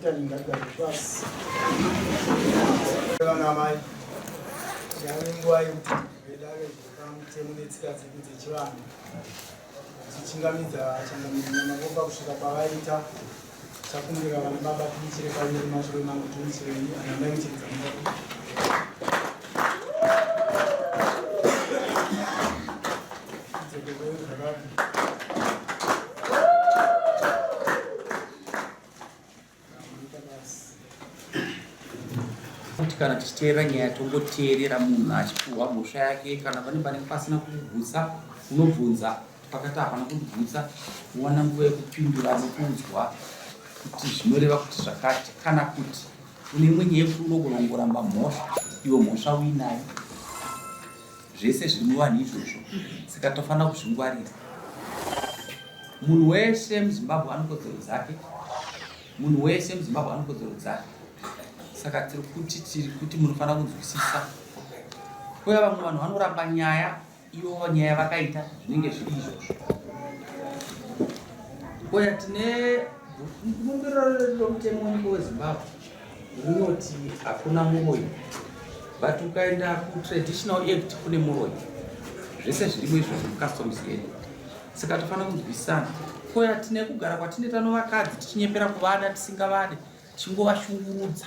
Italy ngatigare pasi. Vana amai, yave nguva yekuti vedare pamutemo netsika dzedu dzechivanhu tichingamidza changamire Nyamakopa kusvika pavaita. Takumbira vana baba timuchire kaviri mashure mangu timuchirei ana mai muchiridza mumba. Tidzokerei zvakare. Kuti kana tichiteerera nyaya tongoteerera munhu achipuhwa mhosva yake kana pane panenge pasina kukugutsa unobvunza pakati hapana kundigutsa wowana nguva yekupindura nekuudzwa kuti zvinoreva kuti zvakati kana kuti une imwe nyaya yekuti unogona kungoramba mhosva iwe mhosva uinayo zvese zviri muvanhu izvozvo saka tofanira kuzvingwarira munhu wese muzimbabwe ane kodzero dzake munhu wese muzimbabwe ane kodzero dzake saka tiri kuti tiri kuti munofanira kunzwisisa kuya vamwe vanhu vanoramba nyaya ivo nyaya vakaita zvinenge zviri izvozvo kuya tine bumbiro romutemo wenyika wezimbabwe rinoti hakuna muroyi but ukaenda kutraditional act kune muroyi zvese zvirimo izvozvo mucustoms yedu saka tofanira kunzwisana koya tine kugara kwatinoita novakadzi tichinyepera kuvada tisingavade tichingovashungurudza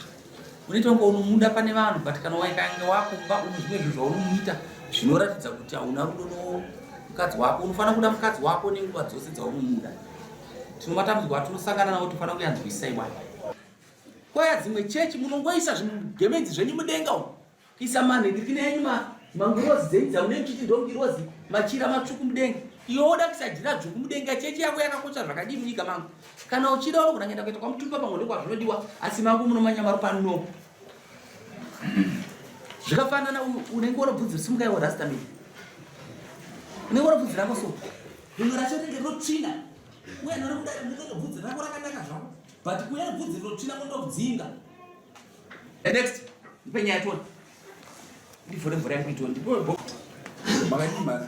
unoita kunge unomuda pane vanhu but kana waikange wakumba une zvimwe zvinhu zvaunomuita zvinoratidza kuti hauna rudo nomukadzi wako unofanira kuda mukadzi wako nenguva dzose dzaunomuda tinomatambudziko atinosangana nawo tofanira kuyanzwisisa iwayo Kwaya dzimwe chechi munongoisa zvigemenzi zvenyu mudenga umu kuisa manhikirikini enyu mangirozi dzenyu dzamunenge muchiti ndongirozi machira matsvuku mudenga iwe woda kuisa jira dzvuku mudenga chechi yako yakakosha zvakadii munyika mangu kana uchida unogona kuenda kuita kwamutumba pamwe ndokwazvinodiwa asi mangu munomanya maropa no zvikafanana unenge unobvudzi simuka iwe rastamini unenge unobvudzi rako so rimwe racho rinenge rinotsvina uye norikuda bvudzi rako rakanaka zvako but kuya bvudzi rinotsvina kundokudzinga next ndipe nyaya toni ndivhure mvura yangu itoni ndipe makadii mari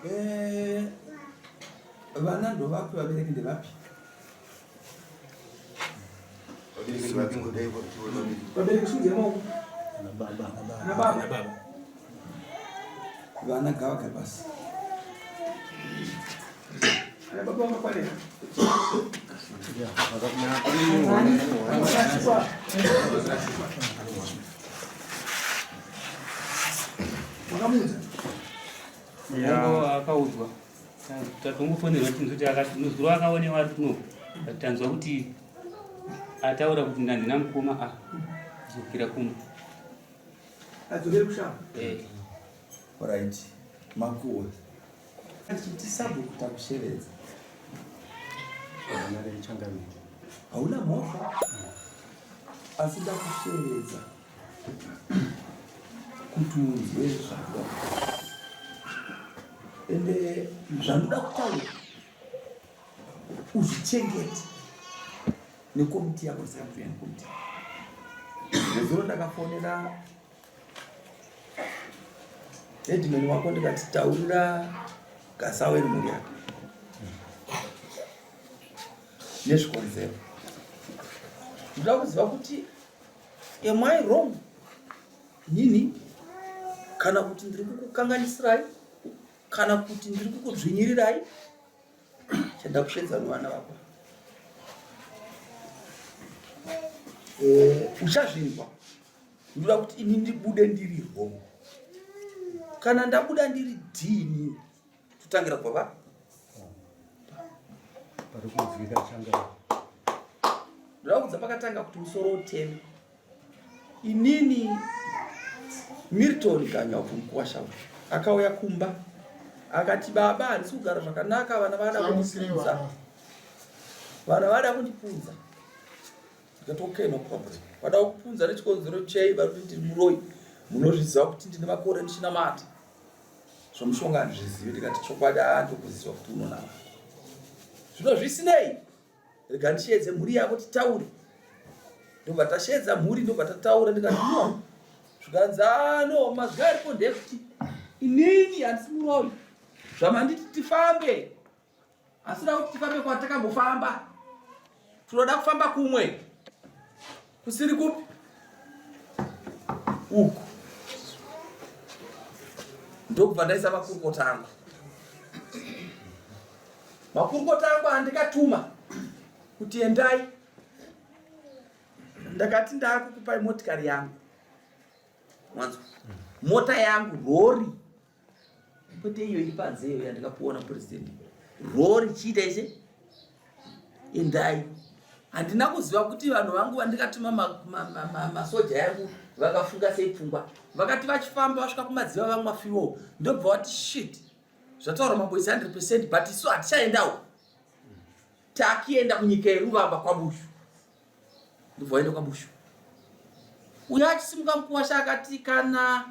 eh, vana ndovapi vabereki ndevapi Vabereki sunzira maoko. Ana baba. Vana gavagare pasi. Ana baba vakakwanira. Makamuudza? Yango akaudzwa. Tatongofonerwa chinhu kuti akati muzukuru akaonewa ari kuno. Tanzwa kuti ataura kuti ndandina mukoma a dzokera kumba. Adzokere kushamba. Eh. Right. Makuwa. Tichiti sabhuku takushevedza. Hauna mhosva. Asi ndakushevedza. Kuti unzwe zvandoda ende zvandoda kutaura uzvichengete nekomiti yako ndisakatuya nekomiti nezuro ndakafonera headman wako ndikati taurira gasaweri mhuri yake nezvikonzero ndoda kuziva kuti Am I wrong nini kana kuti ndiri kukukanganisirai kana kuti ndiri kukudzvinyirirai chada kusvedza nevana vako eh, uchazvinzwa ndoda kuti ini ndibude ndiri wrong kana ndabuda ndiri dini totangira kubva pa pari kunzwika changa ndoda kudza pakatanga kuti musoro uteme inini milton ganyabvu mukuwasha akauya kumba akati baba handisi kugara zvakanaka vana vada kundipunza vana vada kundipunza ndikati okay no problem vada kupunza nechikonzero chei vari kuti ndiri muroyi munozviziva kuti ndine makore ndichinamata zvomushonga handizvizivi ndikati chokwadi andokuziva kuti unonama zvino zvisinei rega ndisheedze mhuri yako titaure ndobva tasheedza mhuri ndobva tataura ndikati no zvikanzi ah, no mazwi aripo ndekuti inini handisi muroyi Zvamanditi tifambe asina kuti tifambe kwatakambofamba, tinoda kufamba kumwe kusiri kupi uku. Ndokubva ndaisa makurukota angu, makurukota angu andikatuma kuti endai, ndakati ndaakukupai motikari yangu, mwanzwa, mota yangu rori, kwete iyo iri panze iyo yandikapuwa napurezidendi, rori chiita ise endai. Handina kuziva kuti vanhu vangu vandikatuma masoja yangu vakafunga sei pfungwa. Vakati vachifamba vasvika kumadziva vamwa fuel, ndobva vati shit, zvataura mambo is 100%, but isu hatichaendawo, takienda kunyika yeruvamba kwaBushu. Ndobva vaenda kwaBushu. Uyo achisimuka mukuwasha akati kana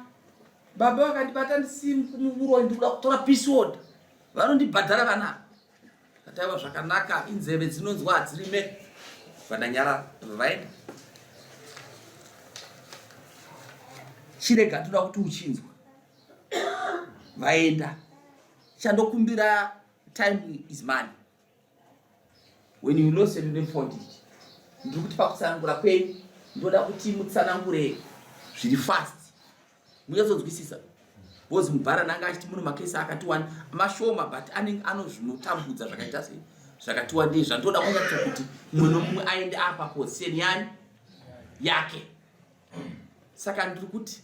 baba vakandibata ndisimuroyi ndikuda kutora peace order, vanondibhadhara vana. Ataiwa zvakanaka, inzeve dzinonzwa hadzirime. Vandanyarara, vaenda. Chirega toda kuti uchinzwa. Vaenda. Chandokumbira, time is money. When you lost your phone, ndiri kuti pakutsanangura kwenyu ndoda kuti mutsanangure zviri fast, munyatsonzwisisa, because mubharani anga achiti muno makesi akati wani mashoma, but anenge anozvinotambudza zvakaita sei, zvakati wandei, zvandoda kunyatso kuti mumwe nomumwe aende apa position yani yake. Saka ndiri kuti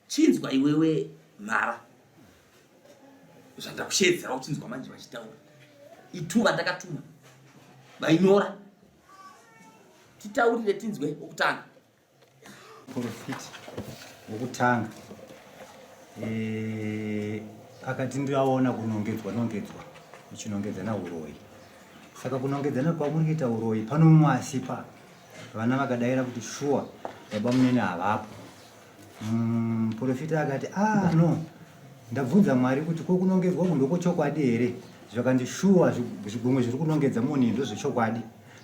chinzwa iwewe mhara zvandakushedzera, uchinzwa manje vachitaura itu vandakatuma vainyora, titaurire tinzwe wokutanga. Profiti wokutanga akati ndaona kunongedzwa nongedzwa muchinongedzana uroyi, saka kunongedzana kwamuri kuita uroyi pano mumwe asipa. Vana vakadaira kuti shuwa baba munene havapo. Muprofita akati ah no, ndabvunza Mwari kuti ko kunongedzwa uku ndokwechokwadi here? Zvakanzi shuwa zvigumwe zviri kunongedza munhu ndozvechokwadi.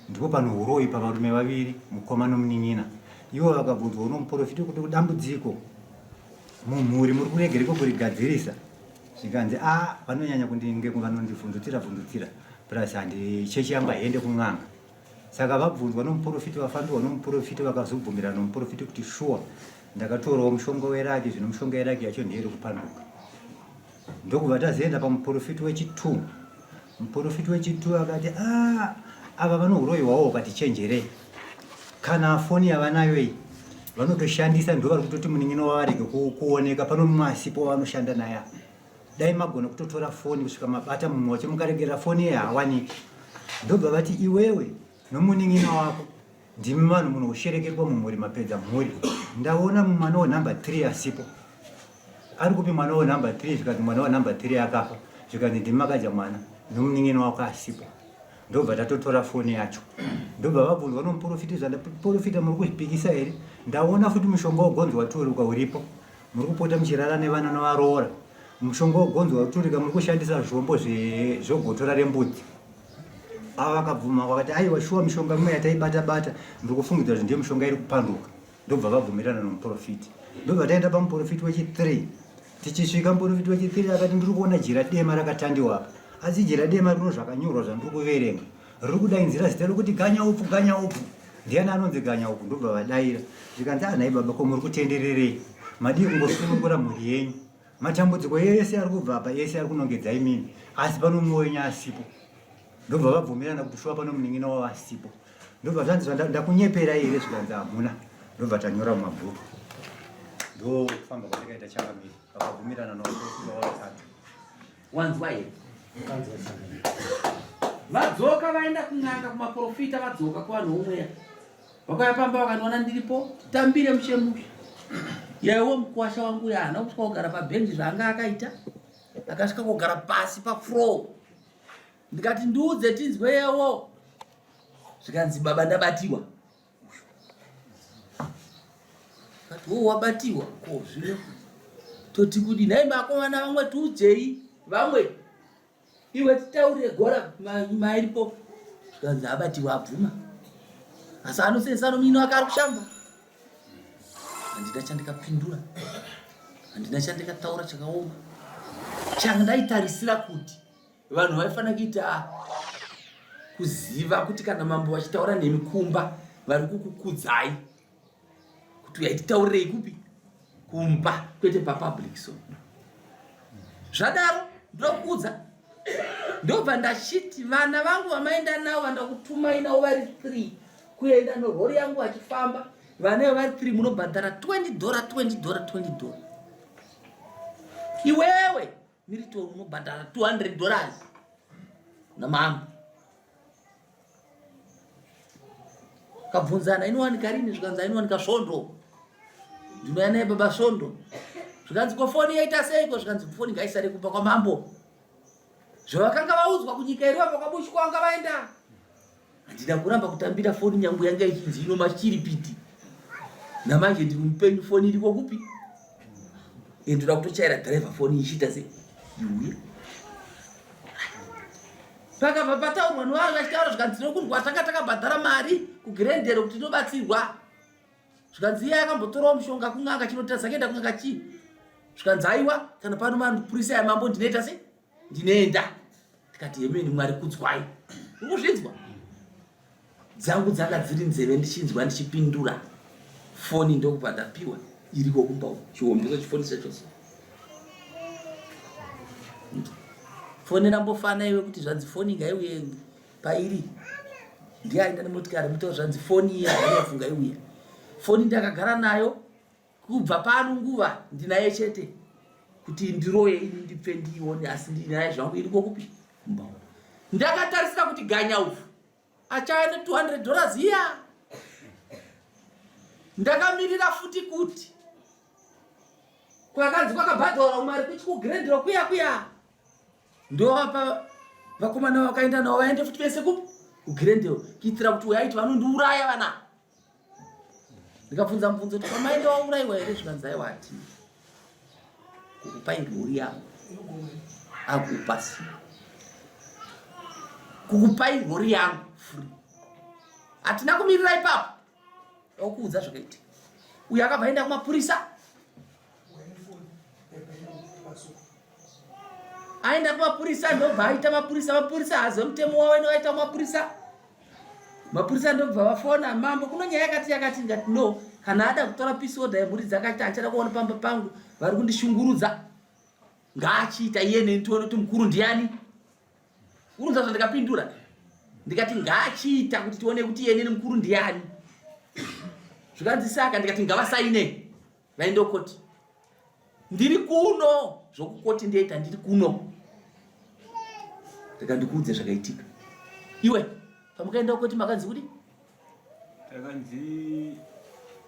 Ndipo pano uroyi pavarume vaviri, mukoma nomunin'ina. Ivo vakabvunzwa uno muprofita kuti dambudziko mumhuri muri kuregereko kurigadzirisa? Zvikanzi a vanonyanya kundinge vanondivhundutsira vhundutsira, plus handi chechi yangu haiende kun'anga. Saka vabvunzwa nomuprofita, vafambirwa nomuprofita, vakazobvumirana nomuprofita kuti shuwa ndakatorawo mushonga weraki, zvino mushonga yeraki yacho ndiyo iri kupanduka. Ndokubva tazoenda pamuprofita wechi2. Muprofita wechi2 akati a ava vanohuroyi hwavo hwakati chenjerei, kana foni yavanayo iyi vanotoshandisa, ndo vari kutoti munin'ina wavarege kuoneka pano mumwe asipo wavanoshanda naye apa. Dai magona kutotora foni kusvika mabata mumwe wacho, mukaregera foni iye haawaniki. Ndobva vati iwewe nomunin'ina wako ndimi vanhu munoshereketwa mumhuri, mapedza mhuri. Ndaona mwana wenumber 3 asipo, ari kupi mwana wenumber 3? Zvikanzi mwana wenumber 3 akafa. Zvikanzi ndimi makadya mwana nomunin'ina wako asipo. Ndobva tatotora foni yacho, ndobva vabvunzwa nomuprofita, zvandaprofita muri kuzvipikisa here? Ndaona futi mushonga wogonzo waturuka uripo, muri kupota muchirara nevana novaroora, mushonga wogonzo waturika, muri kushandisa zvombo zvegotora rembudzi. Ava vakabvuma vakati aiwa shuwa mishonga mimwe yataibata bata ndiri kufungidzira kuti ndiyo mishonga iri kupanduka. Ndobva vabvumirana nomuprofiti. Ndobva taenda pamuprofiti wechi3. Tichisvika muprofiti wechi3 akati ndiri kuona jira dema rakatandiwa apa, asi jira dema rino zvakanyorwa zvandiri kuverenga riri kudainzira zita rokuti Ganyaupfu, Ganyaupfu. Ndiani anonzi Ganyaupfu? Ndobva vadaira zvikanzi anhai baba, ko muri kutendererei? Madii kungosunungura mhuri yenyu? Matambudziko ese ari kubva apa ese ari kunongedza imimi, asi pano mumwe wenyu asipo. Ndobva vabvumirana kuti shuwa pano munin'ina wavo asipo. Ndobva zvanzi ndakunyeperai here? Zvikanzi hamuna. Ndobva tanyora mumabhuku. Ndokufamba kwatakaita changamire, vakabvumirana navaprofita wavatatu. Wanzwa here? Vadzoka vaenda kun'anga kumaprofita, vadzoka kuvanhu vomweya, vakauya pamba vakandiona ndiripo, titambire mushe mushe. Yaiwo mukuwasha wangu uya haana kusvika kugara pabhenji zvaanga akaita, akasvika kugara pasi pafloor. Ndikati ndiudze tinzwe yewo, zvikanzi baba ndabatiwa. Kati wo wabatiwa ko zvino toti kudi nhai makomana vamwe tiudzei vamwe iwe titaurire gora mairipo. Zvikanzi abatiwa abvuma, asi anosenzesa nomino ake ari kushamba. Handina chandikapindura, handina chandikataura chakaoma. Chandaitarisira kuti vanhu vaifanira kuita kuziva kuti kana mambo vachitaura nemi kumba vari kukukudzai kuti uyai titaurirei kupi kumba kwete papublic so zvadaro ndokuudza ndobva ndachiti vana vangu vamaenda navo vandakutumai navo vari 3 kuenda norori yangu vachifamba vana ivo vari 3 munobhadhara 20 dollar 20 dollar 20 dollar iwewe Milton unobhadhara 200 dollars namambo kabvunzana inowanika rini zvikanzi ainowanika svondo ndinouya naye baba svondo zvikanzi ko foni yaita seiko zvikanzi foni ngaisare kumba kwamambo zvavakanga vaudzwa kunyika iri vabva kwabushwa vanga vaenda Handina kuramba kutambira foni nyangu yanga ichinzi ino machiripiti. Namanje ndiri mupenyu foni iriko kupi? Eh, ndoda kutochaira driver foni ichiita se iuye. Pakabva pataurwa nevanhu vachitaura zvikanzi tinokundwa tanga takabhadhara mari kugrendero kuti tinobatsirwa. Zvikanzi iye akambotorawo mushonga kun'anga chinotadza kuenda kun'anga chii? Zvikanzi aiwa kana pano mapurisa yamambo ndinoita se ndinoenda. Tikati hemeni Mwari kudzwai. Ukuzvinzwa? Dzangu dzanga dziri nzeve ndichinzwa ndichipindura foni ndokubva ndapiwa iriko kumba uko chihombeso chifoni chacho so. Fonera mbofana iwe kuti zvanzi foni ngaiuye pairi ndiye aenda nemotikari mutaura zvanzi foni iya yafunga iuye. Foni ndakagara nayo Kubva pano nguva ndinaye chete kuti ndiroye ini ndipfe ndiione asi ndinaye zvangu iriko kupi kumba uko. Ndakatarisira kuti Ganyaufu achauya ne 200 dollars iya. Ndakamirira futi kuti kwakanzi kwakabhadharwa umwe ari kuchi kugrandro kuya kuya ndovapa vakomana vakaenda navo vaende futi vese kupi kugrandro kuitira kuti uyo aiti vanondiuraya vana ndikabvunza mubvunzo kuti kwamaenda wauraiwa here zvikanzi aiwa hatina kukupai rori yangu akupasi kukupai rori yangu free hatina kumirira ipapo okuudza zvakaitika uyo akabva aenda kumapurisa aenda kumapurisa ndobva aita mapurisa mapurisa haazive mutemo wavo ino aita kumapurisa mapurisa ndobva vafona mambo kuno nyaya yakati yakati ndikati no kana ada kutora peace order yemhuri dzakati achada kuona pamba pangu vari kundishungurudza ngaachiita iye neni tione kuti mukuru ndiani urunza zvandikapindura ndikati ngaachiita kuti tione kuti iye neni mukuru ndiani zvikanzi saka ndikati ngavasaine vaende kukoti ndiri kuno zvokukoti ndoita ndiri kuno rega ndikuudze zvakaitika iwe pamukaenda kukoti makanzi kudi takanzi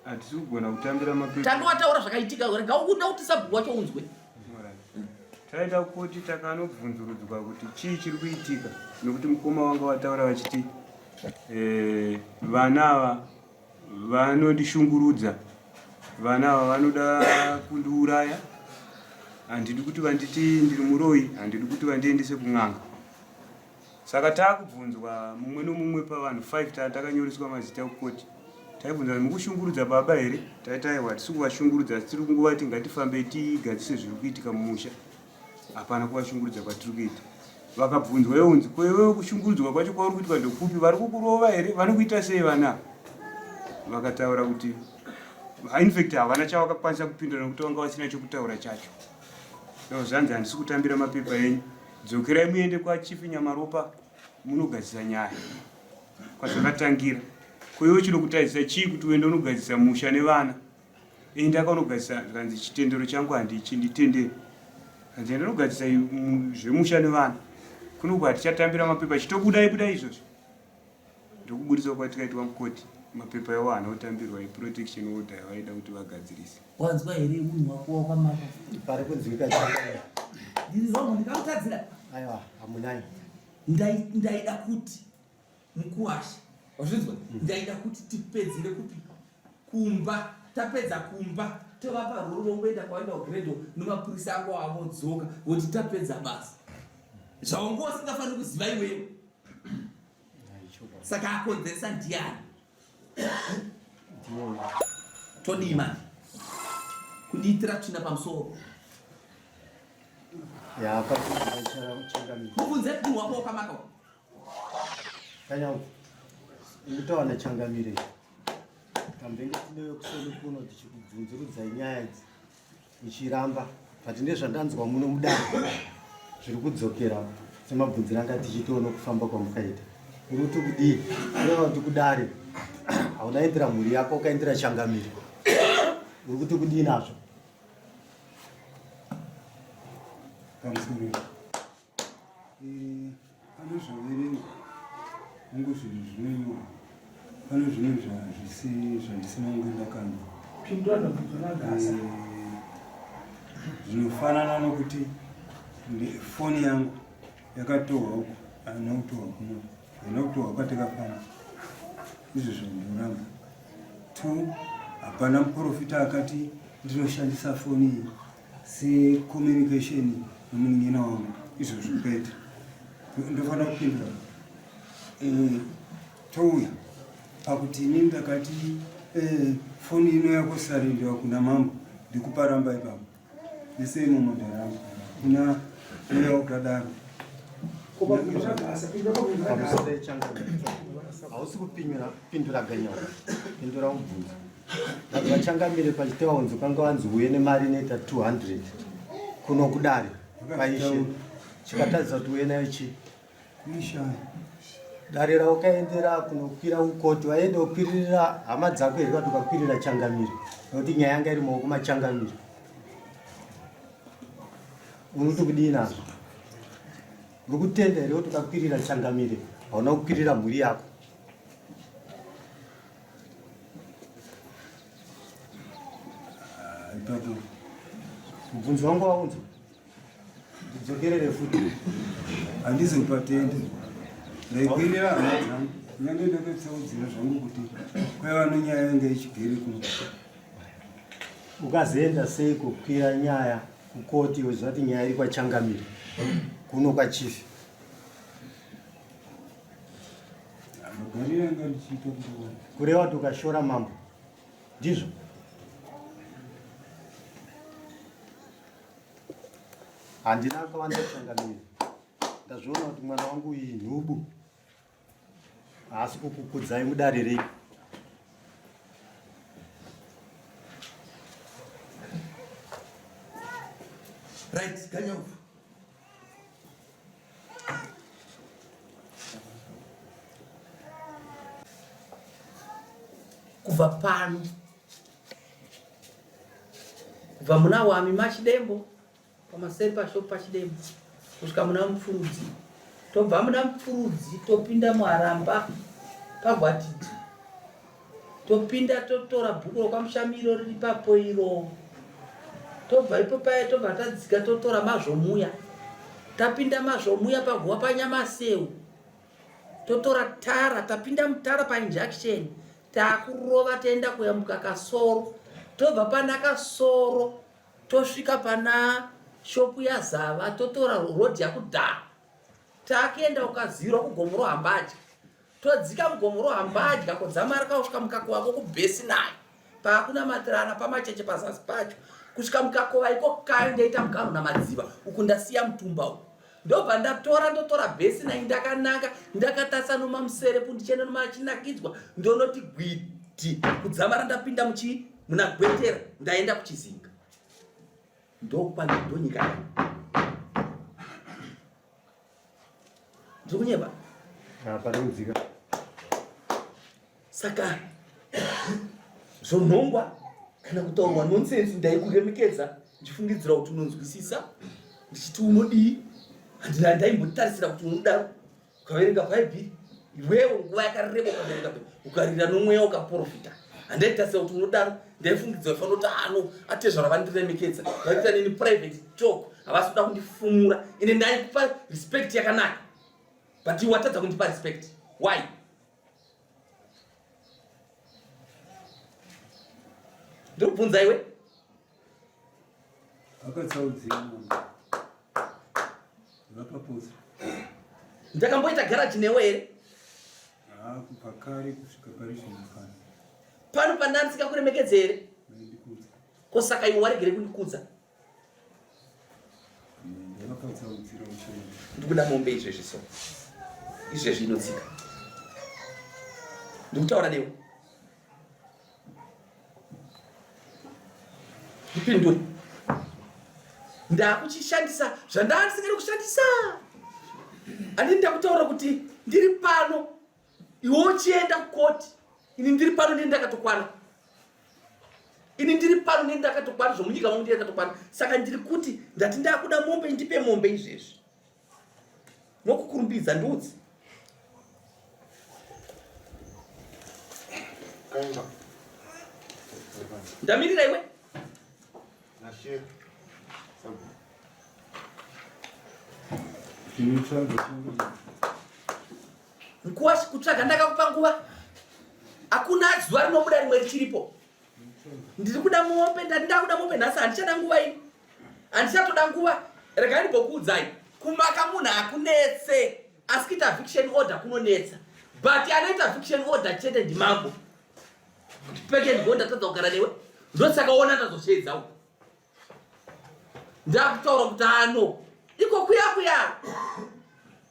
hatisi kugona kutambira mapepa tanga wataura zvakaitika rega ukuda kuti sabhuku wacho unzwe taenda kukoti takanobvunzurudzwa kuti chii chiri kuitika nokuti mukoma wanga wataura vachiti eh, vana ava Vanondishungurudza vana ava vanoda kundiuraya handidi kuti vanditi ndiri muroyi handidi kuti vandiendese kun'anga saka taakubvunzwa mumwe nomumwe pavanhu 5 taa takanyoreswa mazita kukoti taibvunza kuti mukushungurudza baba here taiti aiwa hatisi kuvashungurudza asi tiri kungovati ngatifambei tigadzise zviri kuitika mumusha hapana kuvashungurudza kwatiri kuita vakabvunzwa iwe unzi ko iwewe kushungurudzwa kwacho kwauri kuitwa ndokupi vari kukurova here vanokuita sei vana vakataura kuti infact havana chavakakwanisa kupindura nekuti vanga vasina chekutaura chacho no zvanzi handisi kutambira mapepa enyu dzokerai muende kwachief nyamaropa munogadzisa nyaya kwazvakatangira ko iwe chinokutadzisa chii kuti uende unogadzisa musha nevana Ini ndakanogadzisa zvikanzi chitendero changu handichi nditendere. Hanzi enda unogadzisa zvemusha nevana. Kuno hatichatambira mapepa chitobudai budai izvozvo. Ndokuburitswa kwatikaitwa mukoti mapepa iwo haana kutambirwa iprotection order yavaida kuti vagadzirise. Wanzwa here munhu wako wakwamaka? Pari kunzwika chakadai. Ndiri wrong ndikamutadzira. Aiwa, hamunai. Ndaida kuti mukuwasha wazvinzwa mm. ndaida kuti tipedzere kupi kumba tapedza kumba tovapa rori vongoenda kwaenda kugredo nemapurisa angu avodzoka voti tapedza basa zvaunge usingafaniri kuziva iwewe saka akonzeresa ndiyani todii manje kundiitira tsvina pamusoro Ya, pachara Mubvunze munhu wako wakamaka. Kanyau. Nditawana changamire. Tambenge tinewe kuseni kuno tichikubvunzurudzai nyaya idzi. Ichiramba but ndezvandanzwa muno mudare zviri kudzokera semabvunziro anga tichitoona kufamba kwamukaita. Uri kuti kudii? Kureva kuti kudare hauna endera mhuri yako ukaendera changamire. Uri kuti kudii nazvo? Pamusoro eh, pane zvaverengwa hongu zvinhu zvinonyorwa pane zvimwe zvandisina kunge ndakanzwa eh, zvinofanana nokuti foni yangu yakatorwa uku haina kutorwa kuno haina kutorwa kwatakafamba izvo zvandoramba two hapana muprofita akati ndinoshandisa foni iyi secommunication nomunin'ina wangu izvozvo kwete ndofanira kupindura eh, touya pakuti ini ndakati eh, foni ino yakusarindiwa kuna mambo ndikuparamba ipapo nese imomo ndaramba kuna uya ukadaro hausi kupindura ganyao pindura mubvunzo Vanhu vachangamire pachitewa unzi ukanga wanzi uye nemari inoita 200 kuno kudare paishe chikatadzisa kuti uye nayo chii dare raukaendera kunokwira ukoti waenda ukwiririra hama dzako here kati ukakwirira changamire nokuti nyaya yanga iri maoko machangamire unoti kudii nazvo uri kutenda here kuti ukakwirira changamire hauna kukwirira mhuri yako Ipapo mubvunzo wangu waunzwa ndidzokerere futi handizi kupatenda ndaikwirira hama dzangu nyange ndakatsaudzira zvangu kuti kwaiva nenyaya yanga ichigere kuno ukazoenda sei kukwira nyaya kukoti uziva kuti nyaya iri kwachangamire kuno kwachifi Kureva kuti ukashora mambo ndizvo? Handina akawanda changamire, ndazviona kuti mwana wangu iyi nhubu haasi kukukudzai mudare renyu. Right, Ganyovu. Kubva pano kubva muna wami machidembo pamaseri pashop pachidembo kusvika muna mupfurudzi tobva muna mupfurudzi topinda muharamba pagwatiti Topinda totora bhuku rokwaMushamiro riri papo iro. Tobva ipo paye tobva tadzika totora mazvomuya. Tapinda mazvomuya paguva paNyamaseu. Totora tara tapinda mutara painjection takurova taenda kuyambuka kasoro. Tobva pana kasoro tosvika pana shopu yaZava totora road yakudhara. Takuenda ukazirwa kugomo roHambadya. Todzika mugomo rohambadya kodzamara kausvika mukakova kokubhesi nayo paakunamatirana pamacheche pazasi pacho kusvika mukakova iko kayo ndaita muganhu namadziva uku ndasiya mutumba uku ndobva ndatora ndotora bhesi nai ndakananga ndakatarisa nomamuserepu ndichienda nomachinakidzwa ndonoti gwidi kudzamara ndapinda muchii muna gwetera ndaenda kuchizinga ndokwanda ndonyika yangu ndiri kunyeba Panodzika. Saka zvonhongwa kana kutaurwa nonsense ndaikuremekedza ndichifungidzira kuti unonzwisisa ndichiti unodii handina ndaimbotarisira kuti unodaro ukaverenga bhaibheri iwewo nguva yakareba ukaverenga ukarira nomweya ukaprofita handaitarisira kuti unodaro ndaifungidzira fanira kuti ano atezvara vandiremekedza vaita neni private talk havasi kuda kundifumura ende ndaikupa respect yakanaka but iwe watadza kundipa respect why ndiri kubvunza iwe Akatsaudzira mambo. Vapapodza. Ndakamboita garaji newe here? Haa kubva kare kusvika pari zvino pano. Pano pandandisika kuremekedze here? Maindikudza. Ko saka iwe waregere kundikudza? Ndikuda mombe izvezvi so. Izvezvi inotsika. Ndikutaura newe. Ndipindure. Ndakuchishandisa zvandandisingadi kushandisa. Andini ndakutaura kuti ndiri pano iwe uchienda kukoti ini ndiri pano ndini ndakatokwana ini ndiri pano ndini ndakatokwana zvomunyika mangu ndini ndakatokwana saka ndiri kuti ndati ndakuda mombe ndipe mombe izvezvi nokukurumbidza ndudzi ndamirira iwe Nkuwashi kutsvaga ndakakupa nguva. Hakuna zuva rinobuda rimwe richiripo. Ndiri kuda mombe, ndati ndakuda mombe nhasi handichada nguva ini. Handichatoda nguva. Regai ndimbokuudzai. Kumaka munhu hakunetse. Asi kuita eviction order kunonetsa. But anoita eviction order chete ndimambo. Kuti peke ndigo ndatadza kugara newe. Ndosaka ona ndazosheedza uko. Ndakutaura kuti ano iko kuya kuya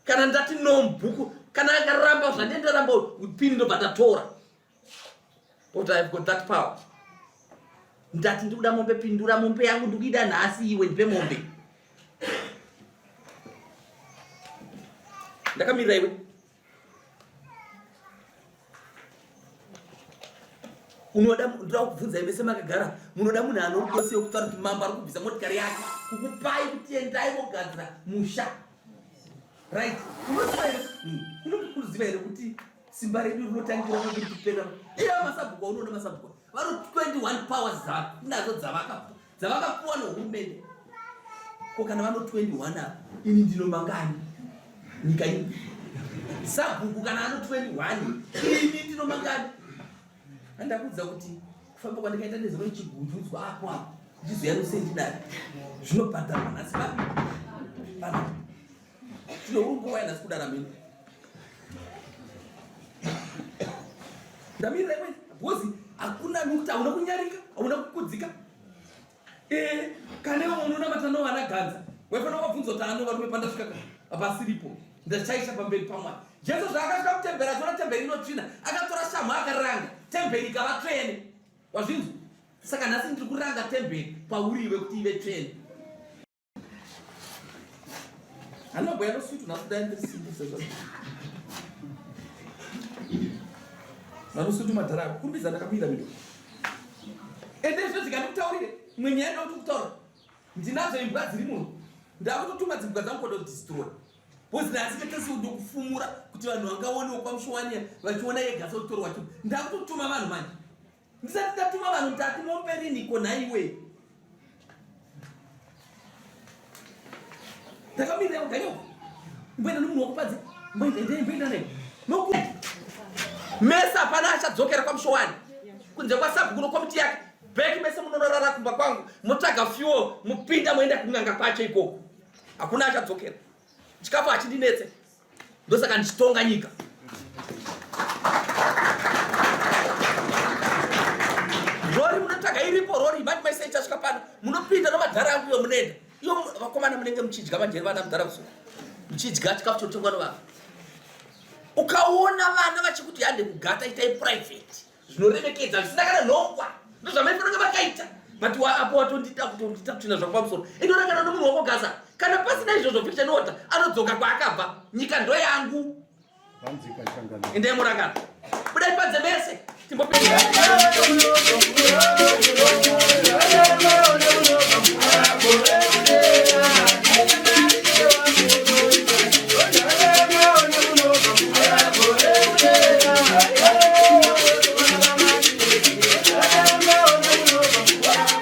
kana ndati no mubhuku kana akaramba zvandie ndaramba upini ndobva ndatora but I've got that power ndati ndikuda mombe pindura mombe yangu ndikuida nhasi iwe ndipe mombe ndakamirira iwe unoda ndoda kukubvunzai mese makagara munoda munhu anorudo sei kutaura kuti mambo ari kubvisa motikari yake kukupai kuti endai mogadzira musha right unoziva here unokuziva here kuti simba redu rinotangira kuti kupera iya masabhuku aunoona masabhuku vano 21 powers dzanadzo dzavakapuwa dzavakapuwa nohurumende ko kana vano 21 apa ini ndino mangani nyika ino sabhuku kana ano 21 ini ndino mangani andakuudza kuti kufamba kwandikaita nezuro ndichigundudzwa apo apo ndichizoya nosendidari zvinobhadharwa nhasi papi pana tinourumbo waya nhasi kudara mhino ndamirira imwe because hakuna nokuti hauna kunyarika hauna kukudzika eh, kane vamwe unonamata novana ganza waifanira kuvabvunza kuti ano varume pandasvika pasiripo ndachaisha pamberi pamwari jesu zvaakasvika kutemberi achiona temberi inotsvina akatora shamhu akaranga temberi ikava tsvene wazvinzwa saka nhasi ndiri kuranga temberi pauri iwe kuti ive tsvene Anobhuya nosutu nhasi kudai ndiri simbi sezvo. Vanosutu madhara ako kurumbidza ndakamira mido. Ende izvo zvikandikutaurire imwe nyaya ndakuti kutaura. Ndinadzo imbwa dziri muno. Ndakutotuma dzimbwa dzangu kodo destroy. Because nhasi ketesi ndokufumura kuti vanhu vangaonewo kwaMushowaniya vachiona yega sekutorwa chinhu. Ndakutotuma vanhu manje. Ndisati ndatuma vanhu ndati mombe riniko nhaiwe. Ndakamirira kuganya uko. Mboenda nomunhu wako panze. Mboenda endei mboenda naye. Noku Mese hapana achadzokera kwaMushowani. Kunze kwasabhuku nokomiti yake. Bheki mese munonorara kumba kwangu. Motsvaga fuel mopinda moenda kun'anga kwacho ikoko. Hakuna achadzokera. Chikafu hachindinetse. Ndosaka ndichitonga nyika. Rori munotsvaga iripo rori mati maisa ichasvika pano munopinda nomadhara angu iyo munoenda iyo vakomana munenge muchidya manjeri vana mudhara kusuka muchidya chikafu chotongwa novana ukaona vana vachikuti hande kugata itai private zvinoremekedza zvisina kana nhongwa ndozvamaifanira kunge vakaita but apo watondita kutondita kutsvina zvako pamusoro indorangana nomunhu wako gaza kana pasina izvozvo fiction order anodzoka kwaakabva nyika ndo yangu endai murangana budai panze mese timbopinda.